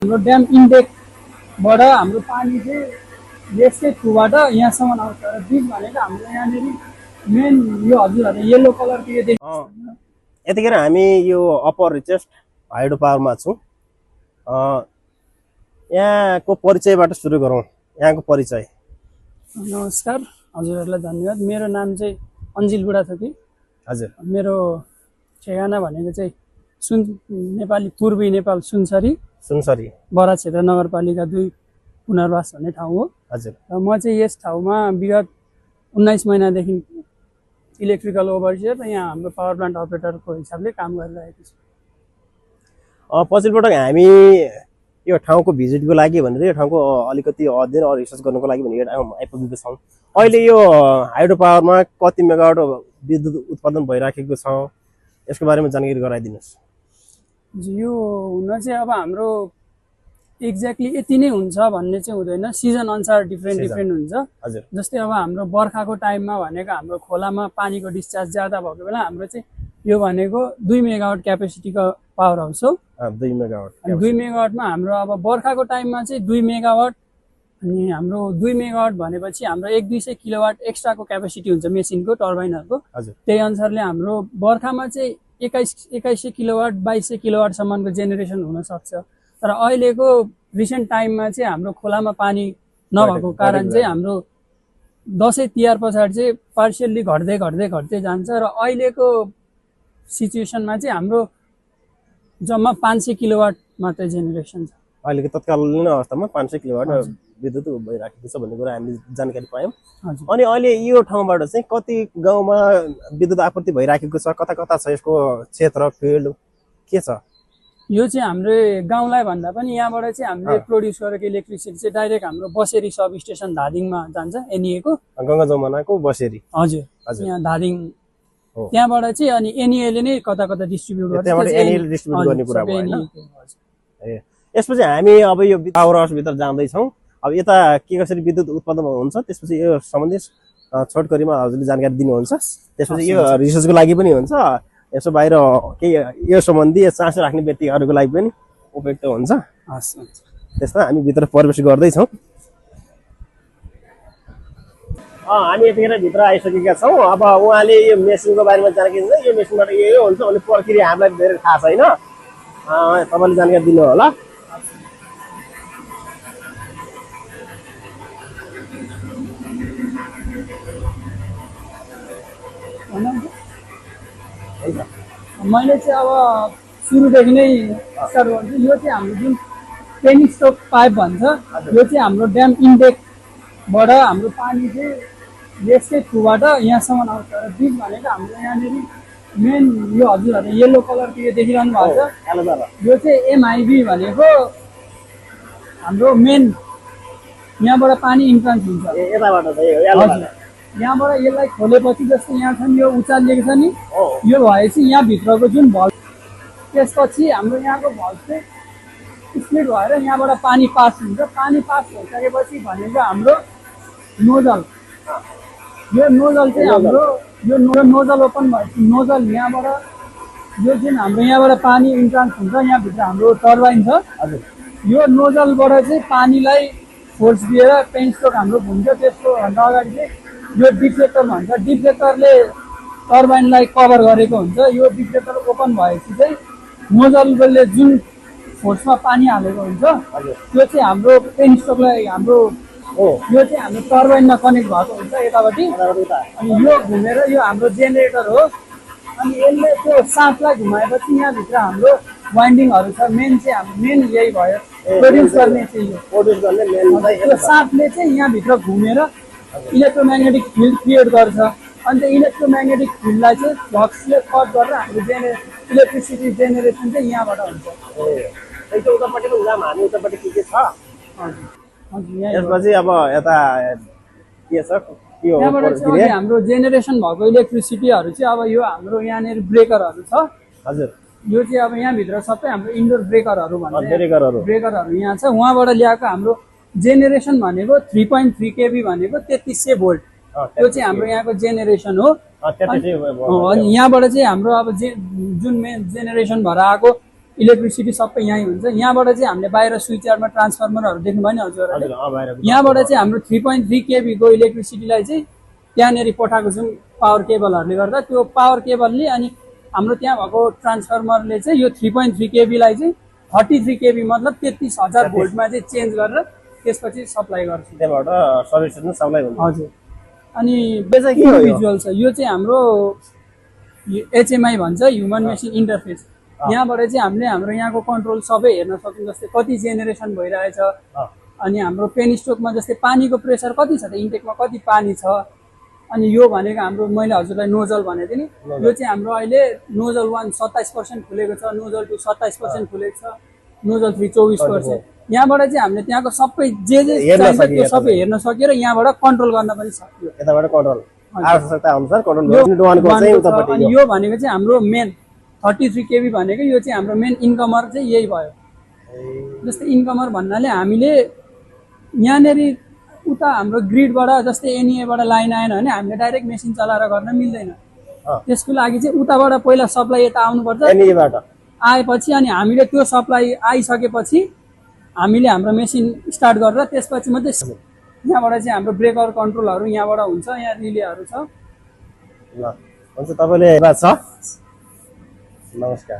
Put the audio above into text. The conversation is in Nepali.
हाम्रो ड्याम इन्टेकबाट हाम्रो पानी चाहिँ यसकै थ्रुबाट यहाँसम्म आउँछ र बिच भनेको हाम्रो यहाँनिर मेन यो हजुरहरूले येल्लो कलरको यो देख्नु यतिखेर हामी यो अप्पर रिचेस्ट हाइड्रो पावरमा छौँ। यहाँको परिचयबाट सुरु गरौँ। यहाँको परिचय। नमस्कार, हजुरहरूलाई धन्यवाद। मेरो नाम चाहिँ अन्जिल बुढाथोकी। हजुर। मेरो ठेगाना भनेको चाहिँ नेपाली पूर्वी नेपाल सुनसरी बरा क्षेत्र नगरपालिका 2 पुनर्वास भन्ने ठाउँ हो। हजुर। र म चाहिँ यस ठाउँमा विगत 19 महिनादेखि इलेक्ट्रिकल ओभरसियर र यहाँ हाम्रो पावर प्लान्ट अपरेटरको हिसाबले काम गरिरहेको छु। पछिल्लोपटक हामी यो ठाउँको भिजिटको लागि भनेर यो ठाउँको अलिकति अध्ययन र रिसर्च गर्नको लागि भनेर आइपुगेको छौँ। अहिले यो हाइड्रो पावरमा कति मेगावाट विद्युत उत्पादन भइराखेको छ, यसको बारेमा जानकारी गराइदिनुहोस्। यो हुन चाहिँ अब हाम्रो एक्ज्याक्टली यति नै हुन्छ भन्ने चाहिँ हुँदैन, सिजन अनुसार डिफ्रेन्ट हुन्छ। हजुर। जस्तै अब हाम्रो बर्खाको टाइममा भनेको हाम्रो खोलामा पानीको डिस्चार्ज ज्यादा भएको बेला हाम्रो चाहिँ यो भनेको 2 मेगावाट क्यापेसिटीको पावर हाउस हो। 2 मेगावाट। 2 मेगावाटमा हाम्रो अब बर्खाको टाइममा चाहिँ 2 मेगावाट, अनि हाम्रो 2 मेगावाट भनेपछि हाम्रो 1-200 किलोवाट एक्स्ट्राको क्यापेसिटी हुन्छ मेसिनको टर्बाइनहरूको। त्यही अनुसारले हाम्रो बर्खामा चाहिँ 2100 किलोवाट 2200 किलोवाटसम्मको जेनेरेसन हुनसक्छ। तर अहिलेको रिसेन्ट टाइममा चाहिँ हाम्रो खोलामा पानी नभएको कारण चाहिँ हाम्रो दसैँ तिहार पछाडि चाहिँ पार्सियल्ली घट्दै जान्छ र अहिलेको सिचुएसनमा चाहिँ हाम्रो जम्मा 500 किलोवाट मात्रै जेनेरेसन छ। अहिलेको तत्कालीन अवस्थामा 500 किलोवाट विद्युत भइराखेको छ भन्ने कुरा हामीले जानकारी पायौँ। अनि अहिले यो ठाउँबाट चाहिँ कति गाउँमा विद्युत आपूर्ति भइराखेको छ, कता कता छ यसको क्षेत्र फिल्ड के छ? यो चाहिँ हाम्रो गाउँलाई भन्दा पनि यहाँबाट चाहिँ हामीले प्रोड्युस गरेको इलेक्ट्रिसिटी चाहिँ डाइरेक्ट हाम्रो बसेरी सब स्टेसन धादिङमा जान्छ, एनईएको गङ्गा जमुनाको बसेरी। हजुर, यहाँ धादिङ त्यहाँबाट चाहिँ अनि एनईएले नै कता कता डिस्ट्रिब्युट गर्छ। यसपछि हामी अब यो पावर हाउस भित्र जाँदैछौँ। अब यता के कसरी विद्युत उत्पादन हुन्छ त्यसपछि यो सम्बन्धी छोटकरीमा हजुरले जानकारी दिनुहुन्छ। त्यसपछि यो रिसर्चको लागि पनि हुन्छ, यसो बाहिर केही यो सम्बन्धी चासो राख्ने व्यक्तिहरूको लागि पनि उपयुक्त हुन्छ। त्यस्तो हामी भित्र प्रवेश गर्दैछौँ। हामी यतिखेर भित्र आइसकेका छौँ। अब उहाँले यो मेसिनको बारेमा जानकारी दिन्छ। यो मेसिनबाट यो हुन्छ भने प्रक्रिया हामीलाई धेरै थाहा छैन, तपाईँले जानकारी दिनु होला। मैले चाहिँ अब सुरुदेखि नै स्टार्ट गर्छु। यो चाहिँ हाम्रो जुन पेनी स्टोक पाइप भन्छ, यो चाहिँ हाम्रो ड्याम इन्टेकबाट हाम्रो पानी चाहिँ यसकै थ्रुबाट यहाँसम्म आउँछ र बिच भनेको हाम्रो यहाँनिर मेन यो हजुरहरूले येल्लो कलरको यो देखिरहनु भएको छ, यो चाहिँ एमआइबी भनेको हाम्रो मेन यहाँबाट पानी इन्ट्रान्स हुन्छ। यहाँबाट यसलाई खोलेपछि जस्तो यहाँ छ नि यो उचालिएको छ नि, यो भएपछि यहाँभित्रको जुन भल्भ, त्यसपछि हाम्रो यहाँको भल्भ चाहिँ स्प्लिट भएर यहाँबाट पानी पास हुन्छ। पानी पास भइसकेपछि भनेको हाम्रो नोजल, यो नोजल चाहिँ हाम्रो यो नोजल ओपन भएपछि नोजल यहाँबाट यो जुन हाम्रो यहाँबाट पानी इन्ट्रान्स हुन्छ, यहाँभित्र हाम्रो टर्बाइन छ। यो नोजलबाट चाहिँ पानीलाई फोर्स दिएर पेन स्ट्रोक हाम्रो घुम्छ। त्यसको भन्दा अगाडि चाहिँ यो डिफ्लेक्टर भन्छ, डिफ्लेक्टरले टर्बाइनलाई कभर गरेको हुन्छ। यो डिफ्लेक्टर ओपन भएपछि चाहिँ नोजलले जुन फोर्समा पानी हालेको हुन्छ त्यो चाहिँ हाम्रो पेन स्ट्रोकलाई हाम्रो यो चाहिँ हाम्रो टर्बाइनमा कनेक्ट भएको हुन्छ यतापट्टि। अनि यो घुमेर यो हाम्रो जेनेरेटर हो। अनि यसले त्यो साँपलाई घुमाएपछि यहाँभित्र हाम्रो वाइन्डिङहरू छ। मेन चाहिँ हाम्रो मेन यही भयो, प्रोड्युस गर्ने चाहिँ यो त्यो साँपले चाहिँ यहाँभित्र घुमेर इलेक्ट्रोम्याग्नेटिक फिल्ड क्रिएट गर्छ। अनि त्यो इलेक्ट्रोम्याग्नेटिक फिल्डलाई चाहिँ फ्लक्सले कट गरेर हाम्रो इलेक्ट्रिसिटी जेनेरेसन चाहिँ यहाँबाट हुन्छ। उतापट्टि पनि जाम, हामी उतापट्टि के छ यसपछि अब यता के छ यहाँबाट चाहिँ हाम्रो जेनेरेसन भएको इलेक्ट्रिसिटीहरू चाहिँ अब यो हाम्रो यहाँनिर ब्रेकरहरू छ। हजुर। यो चाहिँ अब यहाँभित्र सबै हाम्रो इन्डोर ब्रेकरहरू भन्छ, ब्रेकरहरू यहाँ छ। उहाँबाट ल्याएको हाम्रो जेनेरेसन भनेको 3.3 केबी भनेको 3300 भोल्ट, त्यो चाहिँ हाम्रो यहाँको जेनेरेसन हो। अनि यहाँबाट चाहिँ हाम्रो अब जुन मेन जेनेरेसन भएर आएको इलेक्ट्रिसिटी सबै यहीँ हुन्छ। यहाँबाट चाहिँ हामीले बाहिर स्विच यार्डमा ट्रान्सफर्मरहरू देख्नुभयो नि हजुरहरूले, यहाँबाट चाहिँ हाम्रो 3.3 kV को इलेक्ट्रिसिटीलाई चाहिँ त्यहाँनिर पठाएको छौँ पावर केबलहरूले गर्दा। त्यो पावर केबलले अनि हाम्रो त्यहाँ भएको ट्रान्सफर्मरले चाहिँ यो 3.3 kV लाई चाहिँ 33 kV मतलब 33,000 भोल्टमा चाहिँ चेन्ज गरेर त्यसपछि सप्लाई गर्छौँ। त्यहाँबाट सर्भिस सप्लाई हुन्छ। हजुर। अनि चाहिँ के हो यो? भिजुअल छ, यो चाहिँ हाम्रो HMI भन्छ, ह्युमन मेसिन इन्टरफेस। यहाँबाट चाहिँ हामीले हाम्रो यहाँको कन्ट्रोल सबै हेर्न सक्छौँ, जस्तै कति जेनेरेसन भइरहेछ, अनि हाम्रो पेन स्टोकमा जस्तै पानीको प्रेसर कति छ त, इन्टेकमा कति पानी छ। अनि यो भनेको हाम्रो मैले हजुरलाई नोजल भनेको थिएँ नि, यो चाहिँ हाम्रो अहिले नोजल 1 27% खुलेको छ, नोजल 2 27% खुलेको छ, नोजल 3 24%। यहाँबाट चाहिँ हामीले त्यहाँको सबै जे चाहिन्छ त्यो सबै हेर्न सक्यो र यहाँबाट कन्ट्रोल गर्न पनि सक्यो। यताबाट कन्ट्रोल आवश्यकता अनुसार कन्ट्रोल गर्नु डुवानको चाहिँ उतापट्टि। अनि यो भनेको चाहिँ हाम्रो मेन 33 kV भनेको यो चाहिँ हाम्रो मेन इन्कमर चाहिँ यही भयो। जस्तै इन्कमर भन्नाले हामीले यहाँनिर उता हाम्रो ग्रिडबाट जस्तै एनइएबाट लाइन आएन भने हामीले डाइरेक्ट मेसिन चलाएर गर्न मिल्दैन। त्यसको लागि चाहिँ उताबाट पहिला सप्लाई यता आउनुपर्छ, एनइएबाट आएपछि अनि हामीले त्यो सप्लाई आइसकेपछि हामीले हाम्रो मेसिन स्टार्ट गरेर त्यसपछि मात्रै यहाँबाट चाहिँ हाम्रो ब्रेकर कन्ट्रोलहरू यहाँबाट हुन्छ, यहाँ रिलेहरू छ। ल हुन्छ, तपाईँले छ। नमस्कार।